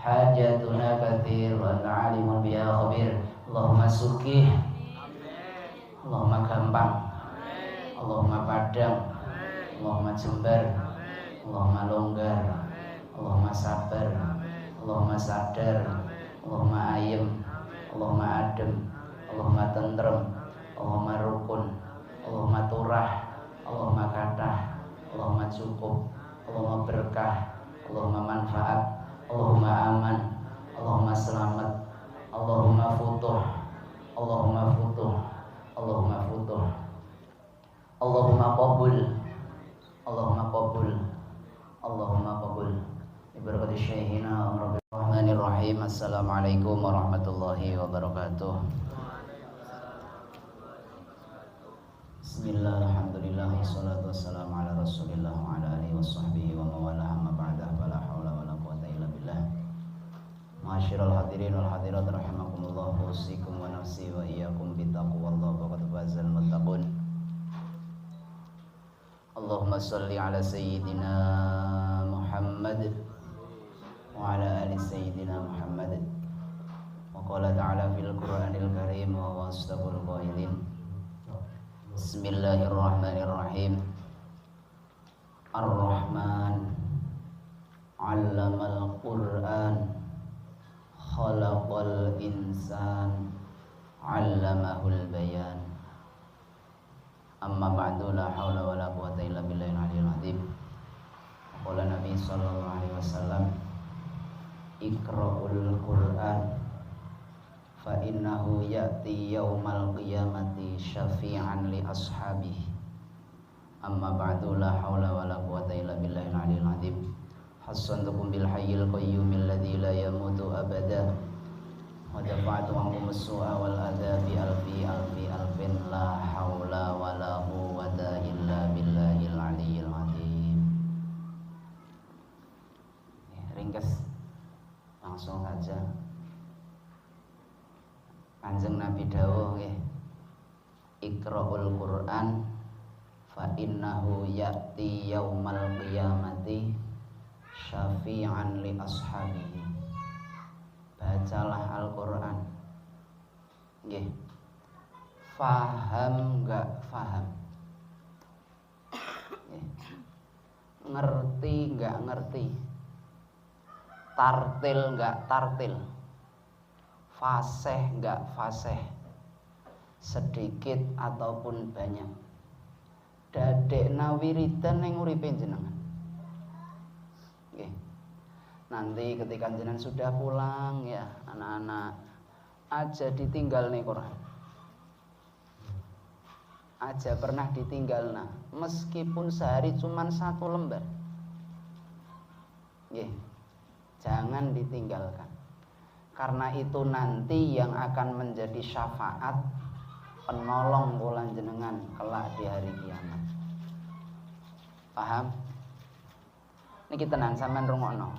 Hajatuna katsir wa anta alimun biha khabir. Allahumma sugih, Allahumma gampang, Allahumma padang, Allahumma jembar, Allahumma longgar, Allahumma sabar, Allahumma sadar, Allahumma ayem, Allahumma adem, Allahumma tentrem, Allahumma rukun, Allahumma turah, Allahumma kathah, Allahumma cukup, Allahumma berkah, Allahumma manfaat, Allahumma aman, Allahumma selamat, Allahumma futuh, Allahumma futuh, Allahumma futuh, Allahumma qabul, Allahumma qabul, Allahumma qabul. Bi barakati syekhina Rahmanir Rahim. Assalamualaikum warahmatullahi wabarakatuh. Bismillah, alhamdulillah, wassalatu wassalamu ala rasulillah wa ala alihi wasahbihi wa mawalah, amma ba'da, fala hawla wa la quwata illa billah. Ma'asyiral hadirin wal hadirat rahimakumullah, usikum wa nafsi wa iyyakum bitaqwallah faqad fazal muttaqun. Allahumma shalli ala sayyidina Muhammad wa ala ali sayyidina Muhammad. Wa qala ta'ala fil Qur'anil Karim wa huwa asdaqul qailin. Bismillahirrahmanirrahim. Ar-Rahman 'allamal Qur'an, khalaqal insan, 'allamahul bayan. Amma ba'du, la haula wala quwata illa billahil aliyyil azim. Qala Nabi sallallahu alaihi wasallam, iqra'ul Qur'an fa innahu ya'ti yaumal qiyamati syafi'an li ashabihi. Amma ba'du, la haula wala quwata illa billahil aliyyil azim. Hassantukum bil hayyil qayyumil ladzi la yamutu abada wa dafa'tu ankum as-su'a wal adha bi alfi alfi alfin, la haula wala quwata illa billahil aliyyil azim. Ringkes langsung saja. Kanjeng Nabi dawuh nggih, Iqra'ul Qur'an fa innahu ya'ti yaumal qiyamati syafi'an li ashabihi. Bacalah Al-Qur'an. Nggih. Faham enggak faham? Nggih. Ngerti enggak ngerti? Tartil enggak tartil? Fasih enggak fasih? Sedikit ataupun banyak, dadekna wiridan ning uripe jenengan. Nggih. Nanti ketika jenengan sudah pulang ya, anak-anak, aja ditinggal nih Quran. Aja pernah ditinggal nah, meskipun sehari cuman satu lembar. Nggih. Jangan ditinggalkan. Karena itu nanti yang akan menjadi syafaat penolong kula jenengan kelak di hari kiamat. Paham? Niki tenan sampean rungokno.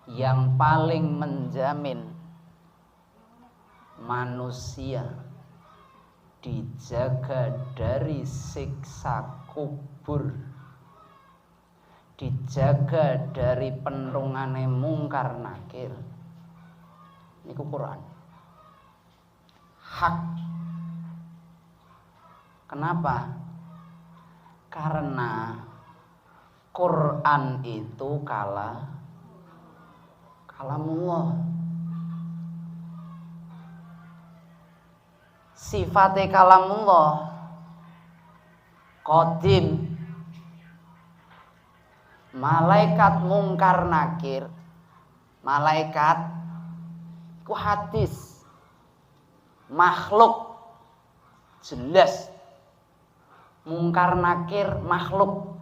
Yang paling menjamin manusia dijaga dari siksa kubur, dijaga dari pentungane mungkar nakir, niku Quran. Hak. Kenapa? Karena Quran itu kalamullah. Sifate kalamullah qadim. Malaikat mungkar nakir, malaikat iku hadis, makhluk jelas. Mungkar nakir makhluk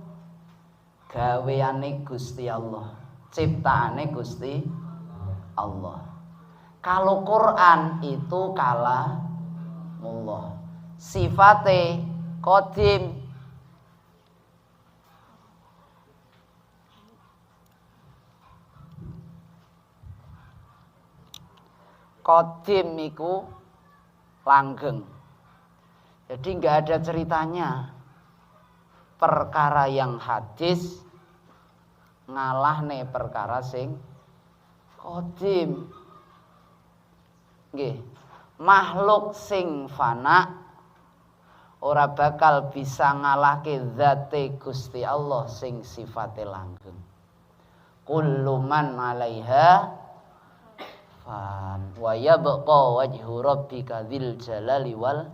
gaweane Gusti Allah, ciptaane Gusti Allah. Kalau Quran itu kalamullah, sifate qadim. Qadim iku langgeng. Jadi nggak ada ceritanya. Perkara yang hadis ngalahne perkara sing qadim. Nggih. Makhluk sing fana ora bakal bisa ngalahke zate Gusti Allah sing sifate langgeng. Kullu man 'alaiha fan wa yabqa wajhu rabbika dzil jalali wal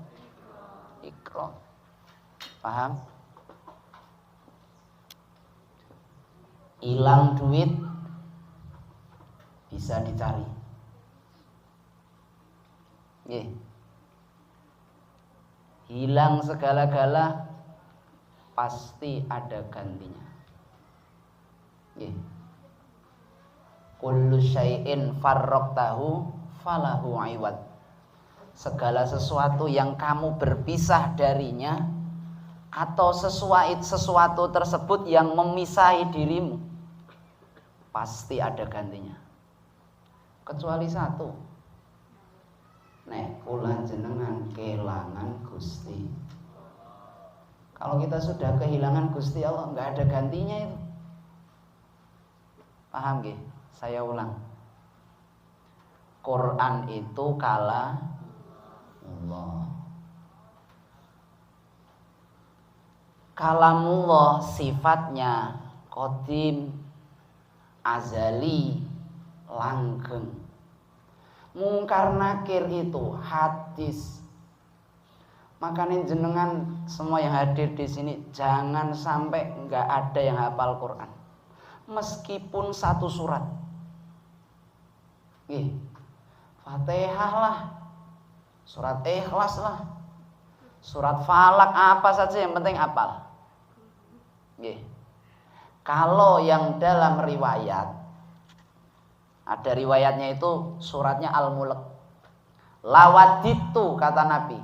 ikram. Paham? Hilang duit bisa dicari. Nggih. Hilang segala-gala pasti ada gantinya. Nggih. Kullu syai'in farraqtahu falahu iwad. Segala sesuatu yang kamu berpisah darinya atau sesuatu tersebut yang memisahi dirimu, pasti ada gantinya. Kecuali satu. Nek kula jenengan kehilangan Gusti. Kalau kita sudah kehilangan Gusti Allah, nggak ada gantinya itu. Paham nggih? Saya ulang. Quran itu kalamullah. Kalamullah sifatnya qadim, azali, langgeng. Mungkar nakir itu hadis. Makanya jenengan semua yang hadir di sini jangan sampai nggak ada yang hafal Quran, meskipun satu surat. Nggih. Fatihah lah, surat Ikhlas lah, surat Falak, apa saja yang penting hafal. Nggih. Kalau yang dalam riwayat, ada riwayatnya itu suratnya Al-Mulk. Lawaditu, kata Nabi,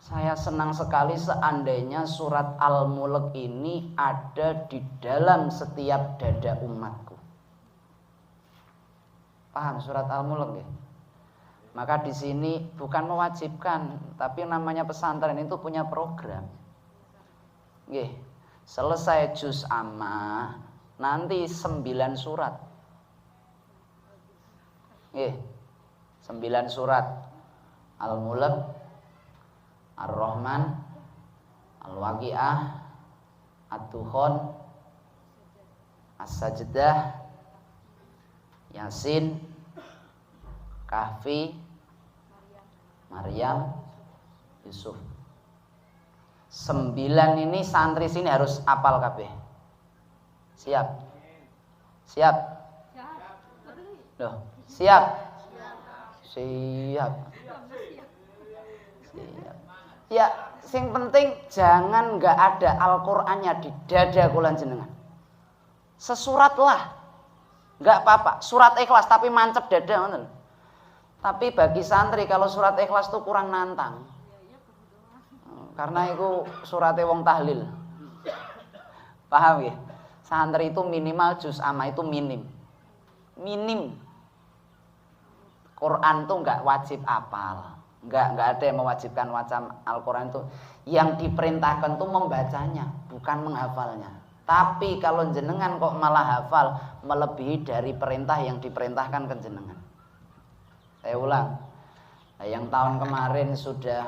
saya senang sekali seandainya surat Al-Mulk ini ada di dalam setiap dada umatku. Paham surat Al-Mulk ya? Maka di sini bukan mewajibkan, tapi namanya pesantren itu punya program. Nggih. Selesai juz amma, nanti 9 surat. Nggih. 9 surat. Al-Mulk, Ar-Rahman, Al-Waqi'ah, Ad-Dukhan, As-Sajdah, Yasin, Kahfi, Maryam, Yusuf. 9 ini santri sini harus apal kabeh. Siap? Siap? Loh, siap? Siap. Siap. Ya, sing penting jangan nggak ada Al-Qur'annya di dada kula jenengan. Sesurat lah. Nggak apa-apa, surat Ikhlas tapi mancep dada ngoten. Tapi bagi santri kalau surat Ikhlas tuh kurang nantang. Karena itu suratnya wong tahlil. Paham ya? Santri itu minimal juz amma itu minim. Minim. Quran tuh nggak wajib apal. Nggak ada yang mewajibkan wacam Al-Quran itu. Yang diperintahkan tuh membacanya, bukan menghafalnya. Tapi kalau jenengan kok malah hafal, melebihi dari perintah yang diperintahkan ke jenengan. Saya ulang. Nah, yang tahun kemarin sudah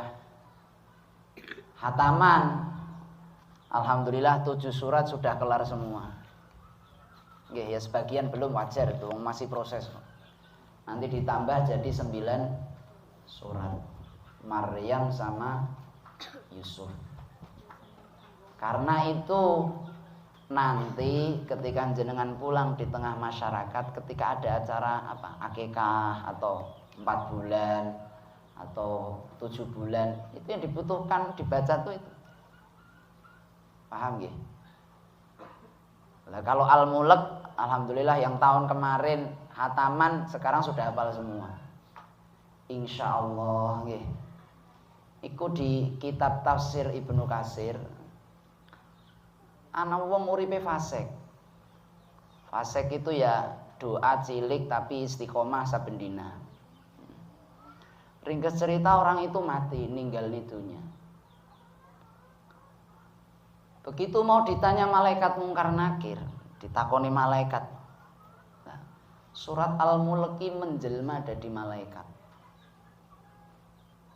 hataman, alhamdulillah 7 surat sudah kelar semua. Nggih, ya sebagian belum, wajar itu masih proses. Nanti ditambah jadi 9 surat. Maryam sama Yusuf. Karena itu nanti ketika jenengan pulang di tengah masyarakat, ketika ada acara apa, akikah atau 4 bulan atau 7 bulan, itu yang dibutuhkan dibaca tuh itu. Paham nggih? Nah, kalau Al-Mulk, alhamdulillah yang tahun kemarin hataman sekarang sudah hafal semua. Insya Allah nggih. Iku di kitab tafsir Ibnu Katsir. Ana wong uripe fasik. Fasik itu ya doa cilik tapi istiqomah saben dina. Ringkas cerita orang itu mati, ninggal dunya. Begitu mau ditanya malaikat mungkar nakir, ditakoni malaikat. Nah, surat Al-Mulki menjelma dadi malaikat.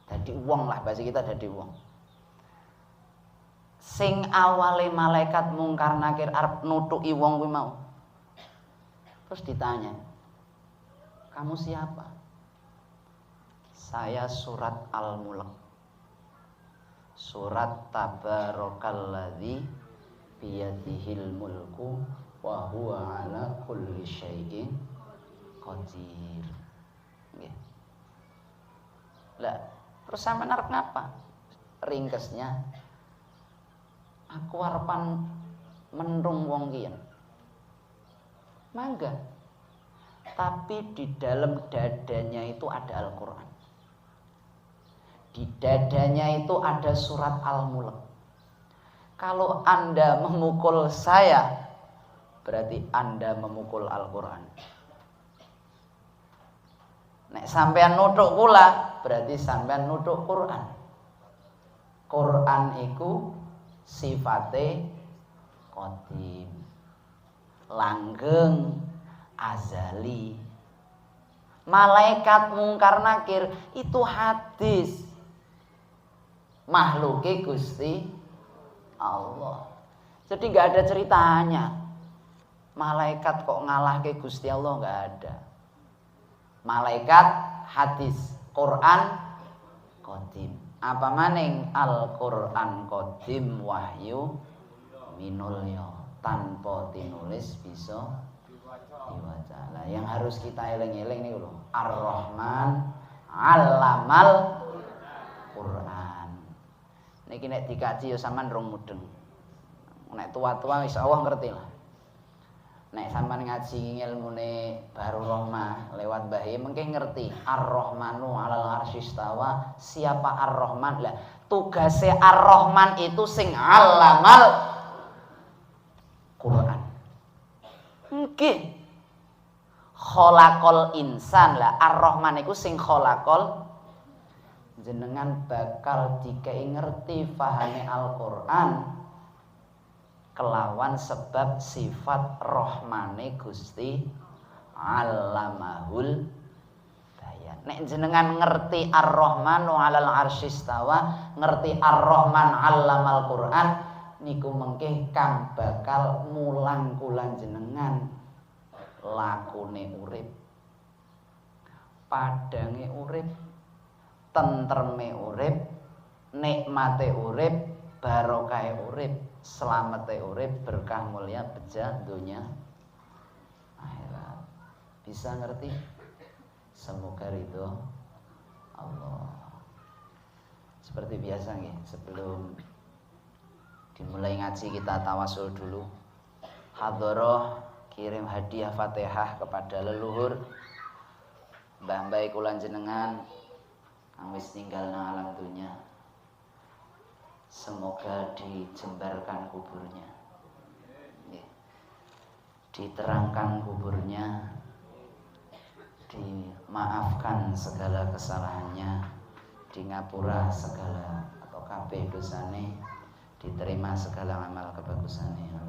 Dadi wong lah, bahasa kita dadi wong. Sing awale malaikat mungkar nakir arep nutuki wong kuwi mau. Terus ditanya, "Kamu siapa?" "Saya surat Al-Mulk. Surat Tabarakalladzi biyadihil mulku wa huwa ala kulli syai'in qadir." Nggih. Lah, terus sampean arep ngapa? Ringkesnya, aku arepan mentung wong kiyen. Mangga. Tapi di dalam dadanya itu ada Al-Qur'an. Di dadanya itu ada surat Al-Mulk. Kalau Anda memukul saya, berarti Anda memukul Al-Quran. Nek sampean nutuk kula, berarti sampean nutuk Quran. Quran iku sifate qadim, langgeng, azali. Malaikat mungkar nakir itu hadis, makhluke Gusti Allah. Jadi nggak ada ceritanya. Malaikat kok ngalahke Gusti Allah, nggak ada. Malaikat hadis, Quran qadim. Apa maning Al-Quran qadim wahyu minulya, tanpa tinulis bisa diwaca. Lah, yang harus kita eling-eling nih lho, Ar-Rahman 'allamal Quran. Niki nek dikaji ya sampean rong mudeng. Nek tua-tua insyaallah ngerti lah. Nek sampean ngaji ngilmune Baru Rohmah lewat Mbah Yai mungkin ngerti Ar-Rahmanu 'alal arsyistawa. Siapa Ar-Rahman? Lah, tugasnya Ar-Rahman itu sing 'allamal Quran. Nggih. Khalaqal insan lah, Ar-Rahman iku sing khalaqal. Jenengan bakal dikei ngerti fahame Al-Qur'an kelawan sebab sifat rohmane Gusti Allamahul Bayan. Nek jenengan ngerti Ar-Rahmanu 'alal arsyistawa, ngerti Ar-Rahman 'allamal Qur'an, niku mengke kang bakal mulang kula jenengan lakune urip, padange urip, tentreme urip, nikmate urip, barokahe urip, slamete urip, berkah mulia beja dunia akhirat. Bisa ngerti? Semoga ridho Allah. Seperti biasa nih, sebelum dimulai ngaji kita tawasul dulu. Hadoroh kirim hadiah Fatihah kepada leluhur mbah-mbah kula jenengan kang wis ninggal nang alam dunia. Semoga dijembarkan kuburnya. Nggih. Diterangkan kuburnya, dimaafkan segala kesalahannya, di ngapura segala atau kabeh dosane, diterima segala amal kebagusannya.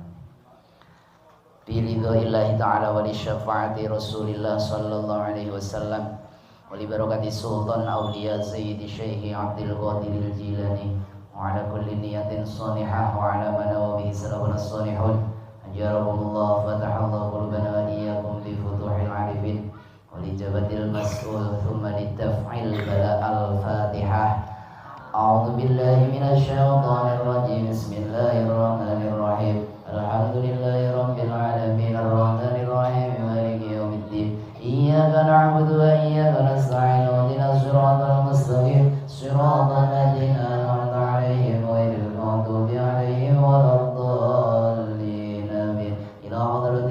Biridho ta'ala wa li syafaati Rasulillah sallallahu alaihi wasallam wa li barakati Sultan Awliya Sayyidi Syekh Abdul Qadir Jilani wa ala kulli niyatin salihah wa ala man wa bihi salafun salihun ajarahumullah fatahallahu qulubana wa iyyakum bi futuhil arifin wa li jabatil mas'ul thumma li daf'il bala. Al-Fatihah. A'udzu billahi minasy syaithanir rajim. Bismillahirrahmanirrahim. Alhamdulillahi rabbil alamin, arrahmanir rahim, maliki yaumiddin. Iyyaka na'budu wa iyyaka nasta'in, ihdinas siratal mustaqim, siratal ladzina an'amta 'alaihim ghairil maghdubi 'alaihim waladdallin. Amin. Ila hadratil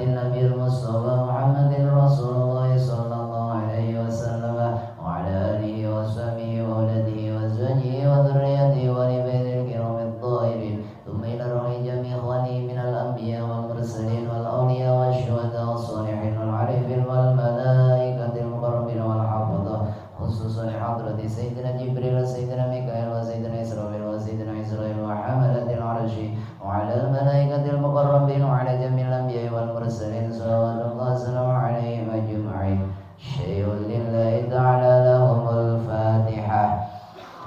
المرسلين صلوات الله وسلامه عليهم أجمعين. شيء لله تعالى لهم الفاتحة.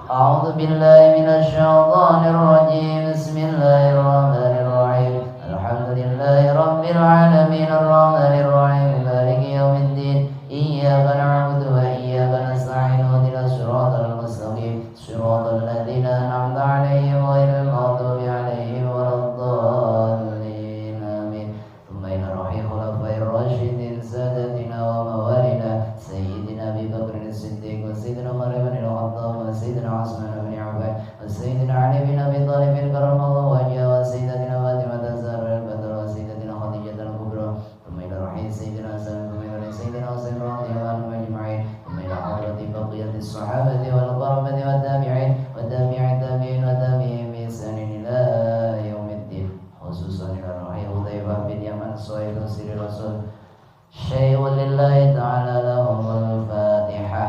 أعوذ بالله من الشيطان الرجيم. بسم الله الرحمن الرحيم. الحمد لله رب العالمين الرحمن الرحيم مالك يوم الدين. إياك نعبد وإياك نستعين اهدنا الصراط المستقيم صراط الذين أنعمت عليهم غير المغضوب عليهم ولا الضالين آمين. ثم إلى روح خلفاء الراشدين سادتنا وموالنا سيدنا أبي بكر الصديق وسيدنا عمر بن الخطاب وسيدنا عثمان بن عفان وسيدنا علي بن أبي طالب كرم الله وجهه وسيدتنا فاطمة الزهراء البدر وسيدتنا خديجة الكبرى. ثم إلى روح سيدنا حسن ثم إلى سيدنا حسين رضي الله عنهم أجمعين. ثم إلى حضرة بقية الصحابة والقرابة والتابعين وتابع التابعين وتابعين بإحسان إلى يوم الدين، خصوصا إلى روح حذيفة بن يمان صاحب سر الرسول. شيء لله تعالى لهم الفاتحة.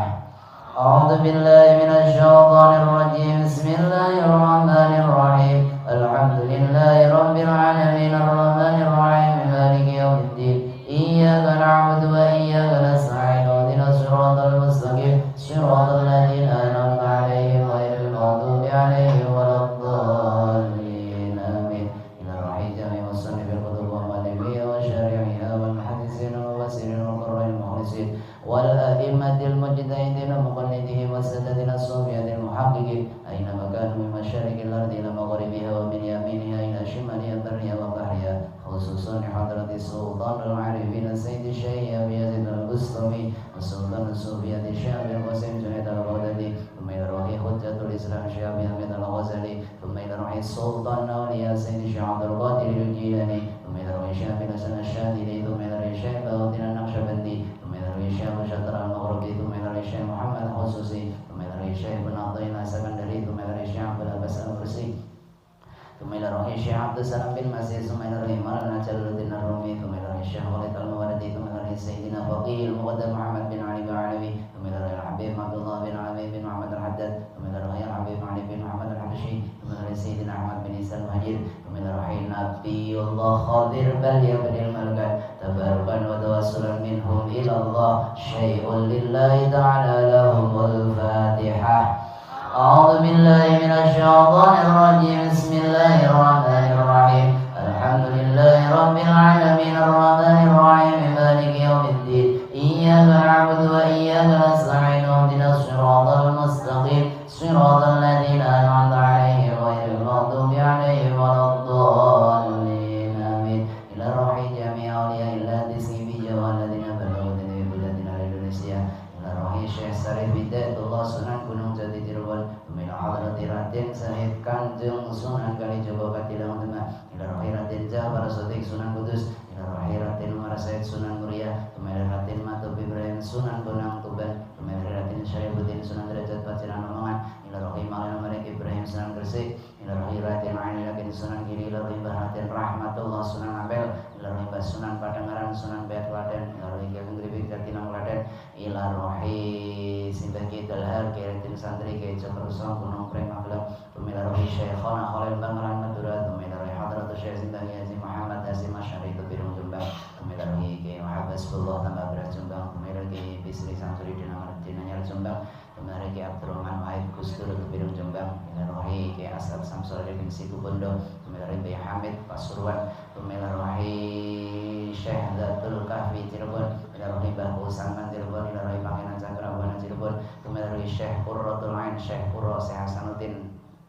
أعوذ بالله من الشيطان الرجيم. بسم الله الرحمن الرحيم. الحمد لله رب العالمين الرحمن الرحيم مالك يوم الدين. إياك نعبد وإياك نستعين اهدنا الصراط المستقيم صراط الذين أنعمت عليهم غير المغضوب عليهم ولا الضالين آمين. إلى روح جميع مصنف الكتب ومؤلفيها وشارعها والمحدثين والمفسرين والقراء المخلصين والأئمة المجتهدين ومقلدهم والسادة الصوفية المحققين أينما كانوا من مشارق الأرض إلى مغربها ومن يمينها إلى شمالها برها وبحرها، خصوصا حضرة السلطان العارفين السيد الشيخ أبي يزيد البسطامي والسلطان الصوفية الشيخ أبي القاسم جنيد البغدادي. ثم إلى روح حجة الإسلام الشيخ أبي أحمد الغزالي. ثم إلى روح السلطان الأولياء السيد الشيخ عبد القادر الجيلاني. ثم إلى روح الشيخ أبي الحسن الشاذلي. ثم إلى روح الشيخ بهاء النقشبندي. ثم إلى روح الشيخ شطر المغربي. ثم إلى روح الشيخ محمد الخصوصي. ثم إلى روح الشيخ بن عطية السكندري. ثم إلى روح الشيخ عبد العباس المرسي. ثم إلى روح الشيخ عبد السلام بن مسيح. ثم إلى روح مولانا جلال الدين الرومي. ثم إلى روح الشيخ وليد الموردي. ثم إلى روح سيدنا فقيه المقدم محمد بن علي العلوي. ثم إلى روح الحبيب عبد الله بن علي بن محمد الحداد. ثم إلى روح الحبيب علي بن محمد الحبشي. ثم إلى روح سيدنا أحمد بن عيسى المهاجر. ثم إلى روح نبي الله خضر بل يبني الملكة تباركا وتوسلا منهم إلى الله. شيء لله تعالى لهم الفاتحة. أعوذ بالله من الشيطان الرجيم. بسم الله الرحمن الرحيم. الحمد لله رب العالمين الرحمن الرحيم مالك يوم الدين. إياك نعبد وإياك نستعين اهدنا الصراط المستقيم صراط الذين أنعمت عليهم غير المغضوب عليهم ولا الضالين آمين. إلى روح جميع أولياء الله تسيبي والذين بلغوا بلادنا الإندونيسيا. إلى روح الشيخ سريف بداية الله Sunan Gunung Jati Cirebon. Ila hadrati Raden Sahid Kanjeng Sunan Kalijaga Kadilang Demak. Ila rohi Raden Ja'far Shadiq Sunan Kudus. Ila rohi Raden Umar Said Sunan Muria. Ila Raden Matub Ibrahim Sunan Bonang Tuban. Ila Raden Syarifuddin Sunan Derajat Paciran Lamongan. Ila rohi Maulana Malik Ibrahim Sunan Gresik. Ila rohi Raden Ainul Yakin Sunan Giri. Ila rohi Mbah Raden Rahmatullah Sunan Ampel. Ila rohi Mbah Sunan Padengaran Sunan Bayat Klaten. Ila rohi Ki Ageng Gribik Jatinang Klaten. Ila rohi Simbah Ki Dalhar Ki Raden Santri Ki Cokro Gunung Prema Magelang. Ila rohi Syekhona Khalil Bangkalan Madura. Ila rohi Hadratus Syekh Simbah Ki Haji Muhammad Hasim Asy'ari Tebirung Jombang. Ila rohi Ki Habasbullah Tambah Beras Jombang. Ila Ki Bisri Samsuri Dinanyar Jombang. Ila rohi Ki Abdurrahman Wahid Gus Dur Tebirung Jombang. Ila rohi Ki Asad Samsul Arifin Situbondo. Ila rohi Mbah Hamid Pasuruan. Ila rohi Syekh Zatul Kahfi Cirebon. Ila rohi Mbah Salman Cirebon. Ila rohi Pangeran Cakrabuana Cirebon. Ila rohi Syekh Qurratul Ain Syekh Qurra Syekh Hasanuddin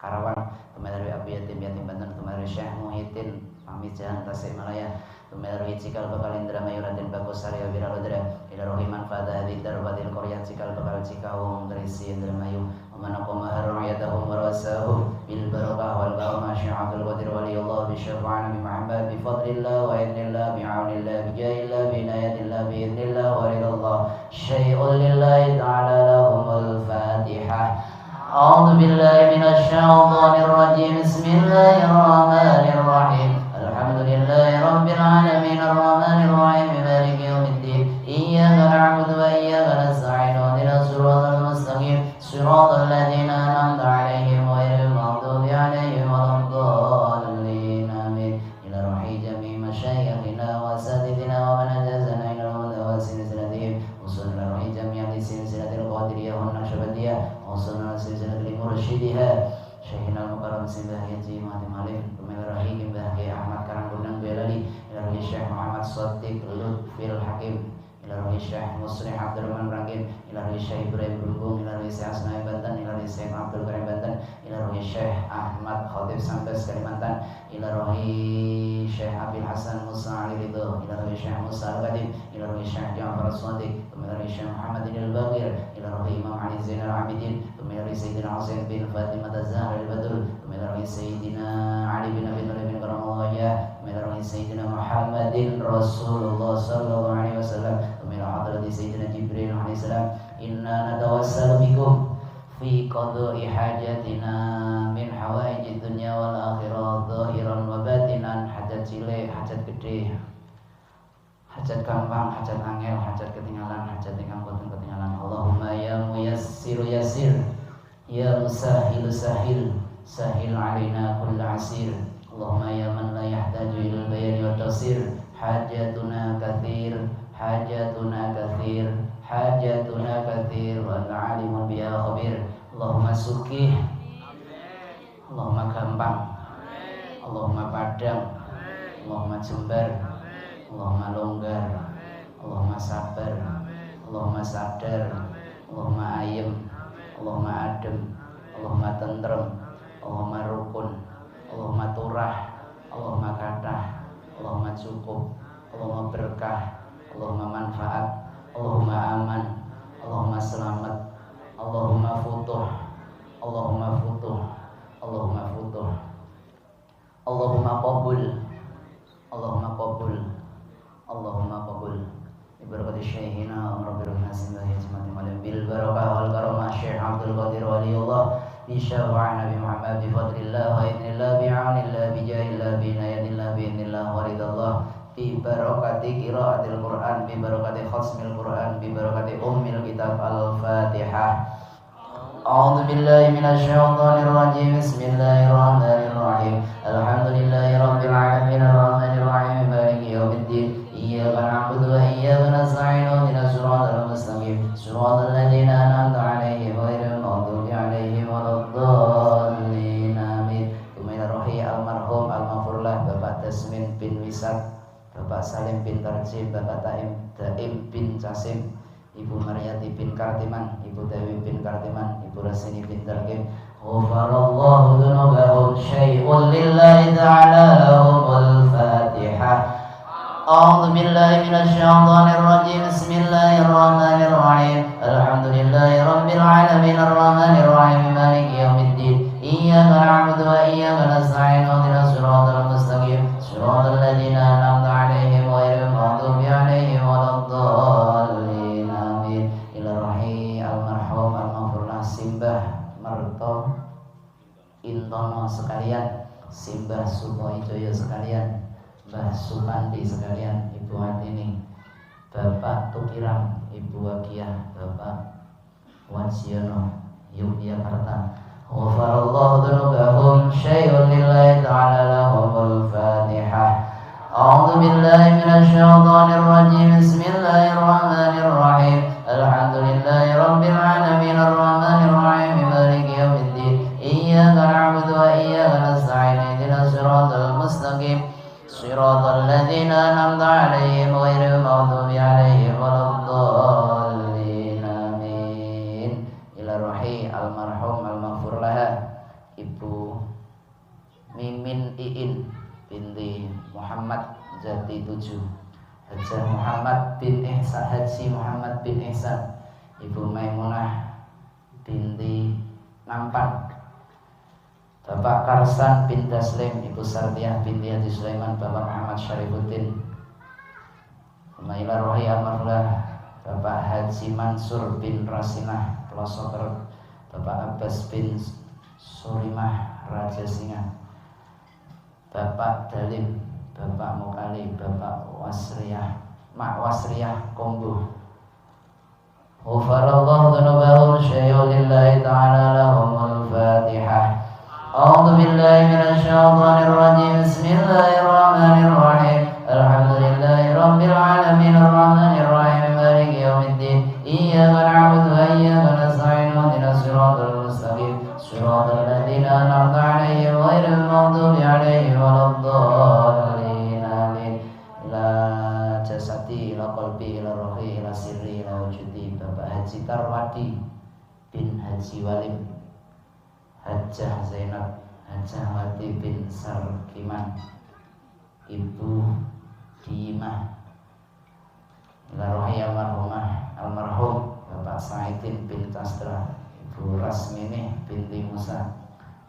Karawang. Ila rohi Abi Yatim Yatim Banten. Ila rohi Syekh Muhyiddin Pamijahan Tasikmalaya. Ila rohi Cikal Bakal Indramayu Raden Bagus Arya Wiralodra. Ila rohi manfaat hadhihi darbatil qaryah Cikal Bakal Cikawung Gresi Indramayu. Wa man qama ru'yatahum wa rasahum bil barakah wal barokah Syekh Abdul Qadir waliyullah bi syafa'ati Muhammad bi fadlillah wa idnillah bi aunillah bi jahillah bi inayatillah bi idnillah wa ridallah. Syai'un lillahi ta'ala lahumul Fatihah. أعوذ بالله من الشيطان الرجيم. بسم الله الرحمن الرحيم. الحمد لله رب العالمين الرحمن الرحيم مالك يوم الدين. إياك نعبد وإياك نستعين اهدنا الصراط المستقيم صراط الذين أنعمت عليهم غير المغضوب عليهم ولا الضالين آمين. إلى روح جميع مشايخنا وأساتذتنا mursyidiha Syekhina al-Mukarram Simbah Haji Muhammad Malik ila rohi Mbah Kiai Ahmad Karanggunang Boyolali ila rohi Syekh Muhammad Shadiq Lutfil Hakim ila rohi Syekh Muslih Abdurrahman Rangin ila rohi Syekh Ibrahim Brumbung ila rohi Syekh Asnawi Banten ila rohi Syekh Abdul Karim Banten ila rohi Syekh Ahmad Khatib Sambas Kalimantan ila rohi Syekh Abil Hasan Musa Ali Ridho ila rohi Syekh Musa Al-Qadim ila rohi Syekh Ja'far As-Sadiq ila rohi Syekh Muhammad Al-Baqir ila rohi Imam Ali Zainal Abidin ila rohi Sayyidina Husain bin Fatimah Az-Zahra Al-Badr ila rohi Sayyidina Ali bin Abi Thalib karramallahu wajhah ila rohi Sayyidina Muhammadin Rasulullah sallallahu alaihi wasallam ila hadrati Sayyidina Jibril alaihi salam inna natawassalu bikum fi qada'i hajatina min hawaijid dunya wal akhirah zahiran wa batinan. Hajat cilik, hajat gede, hajat gampang, hajat angel, hajat ketinggalan, hajat ingkang boten ketinggalan. Allahumma ya muyassiru yassir ya musahilu sahil sahil alaina kull asir. Allahumma ya man la yahtaju ilal bayani wat tafsir hajatuna katsir hajatuna katsir hajatuna katsir wa alimun biha khabir. Allahumma sukih, Allahumma gampang, Allahumma padang, Allahumma jembar, Allahumma longgar, Allahumma sabar, Allahumma sadar, Allahumma ayem, Allahumma adem, Allahumma tentrem, Allahumma rukun, Allahumma turah, Allahumma kathah, Allahumma cukup, Allahumma berkah, Allahumma manfaat, Allahumma aman, Allahumma selamat, Allahumma futuh, Allahumma futuh, Allahumma futuh, Allahumma qabul, Allahumma qabul, Allahumma qabul. Bi barakati syekhina wa rabbil nasibahi jamaati bil barakah wal karamah Syekh Abdul Qadir waliyullah bi syafa'a Nabi Muhammad bi fadlillah wa idnillah bi aunillah bi jahillah bi inayatillah bi idnillah wa ridallah bi barakati qiraatil Quran bi barakati khatmil Quran bi barakati ummil kitab al-Fatihah. A'udzu billahi minasyaitonir rajim. Bismillahirrahmanirrahim. Alhamdulillahi rabbil alamin arrahmanir rahim maliki yaumiddin. Iyyaka na'budu wa iyyaka nasta'in ihdinas siratal mustaqim siratal ladzina an'amta 'alaihim ghairil maghdubi 'alaihim waladdallin. Amin. Ila rohi almarhum almaghfurlah Bapak Tasmin bin Wisat, Bapak Salim bin Tarjib, Bapak Taim Daim bin Casim, Ibu Maryati bin Kartiman, Ibu Dewi bin Kartiman, Ibu Rasini bin Tarkim. Ghafarallahu dzunubahum syai'un lillahi ta'ala lahumul Fatihah. A'udzu billahi minasyaitonir rajim. Bismillahirrahmanirrahim. Alhamdulillahi rabbil alamin arrahmanir rahim maliki yaumiddin. Iyyaka na'budu wa iyyaka nasta'in ihdinas siratal mustaqim siratal ladzina an'amta 'alaihim ghairil maghdubi 'alaihim waladdallin. Amin. Ila rohi almarhum almaghfurlah Simbah Merto Intono sekalian, Simbah Sutowijoyo sekalian, Mbah Supandi sekalian, Ibu Atini, Bapak Tukiram, Ibu Wakiyah, Bapak Wajiono, Yogyakarta. Ghafarallahu dzunubahum syai'un lillahi ta'ala lahumul Fatihah. A'udzu billahi minasyaitonir rajim. Bismillahirrahmanirrahim. Alhamdulillahi rabbil alamin arrahmanir rahim maliki yaumiddin. Iyyaka na'budu wa iyyaka nasta'in ihdinas siratal mustaqim siratal ladzina an'amta 'alaihim ghairil maghdubi 'alaihim waladdallin. Amin. Ila rohi almarhum almaghfur laha Ibu Mimin Iin binti Muhammad Jati 7, Hajah Muhammad bin Ihsan, Haji Muhammad bin Ihsan, Ibu Maimunah binti Nampan, Bapak Karsan bin Taslim, Ibu Sartiah binti Haji Sulaiman, Bapak Muhammad Syarifuddin. Ila rohi almarhumah Bapak Haji Mansur bin Rasinah Pelosoker, Bapak Abbas bin Surimah Raja Singa, Bapak Dalim, Bapak Mukali, Bapak Wasriyah, Mak Wasriyah Kombo. Ghafarallahu dzunubahum syai'un lillahi ta'ala lahumul Fatihah. A'udzu billahi minasyaitonir rajim. Bismillahirrahmanirrahim. Alhamdulillahi rabbil alamin arrahmanir rahim maliki yaumiddin. Iyyaka na'budu wa iyyaka nasta'in ihdinas siratal mustaqim siratal jasadi ila qalbi ila rohi ila sirri ila wujudi Bapak Haji Tarwadi bin Haji Walim, Hajah Zainab, Hajah Wati bin Sarkiman, Ibu Dimah, ila rohi almarhumah almarhum Bapak Saidin bin Tastra, Ibu Rasminih binti Musa,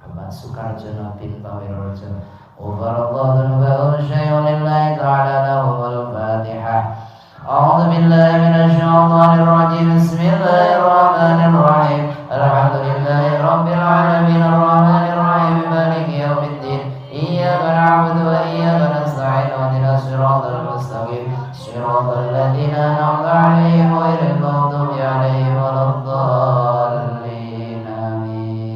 Bapak Sukarjono bin Pawirojo. Ghafarallahu dzunubahu syai'un lillahi ta'ala lahumul Fatihah. A'udzu billahi minasy syaithanir rajim. Bismillahirrahmanirrahim. Alhamdulillahi rabbil alamin arrahmanir rahim maliki yaumiddin. Iyyaka na'budu wa iyyaka nasta'in ihdinas siratal mustaqim siratal ladzina an'amta 'alaihim ghairil maghdubi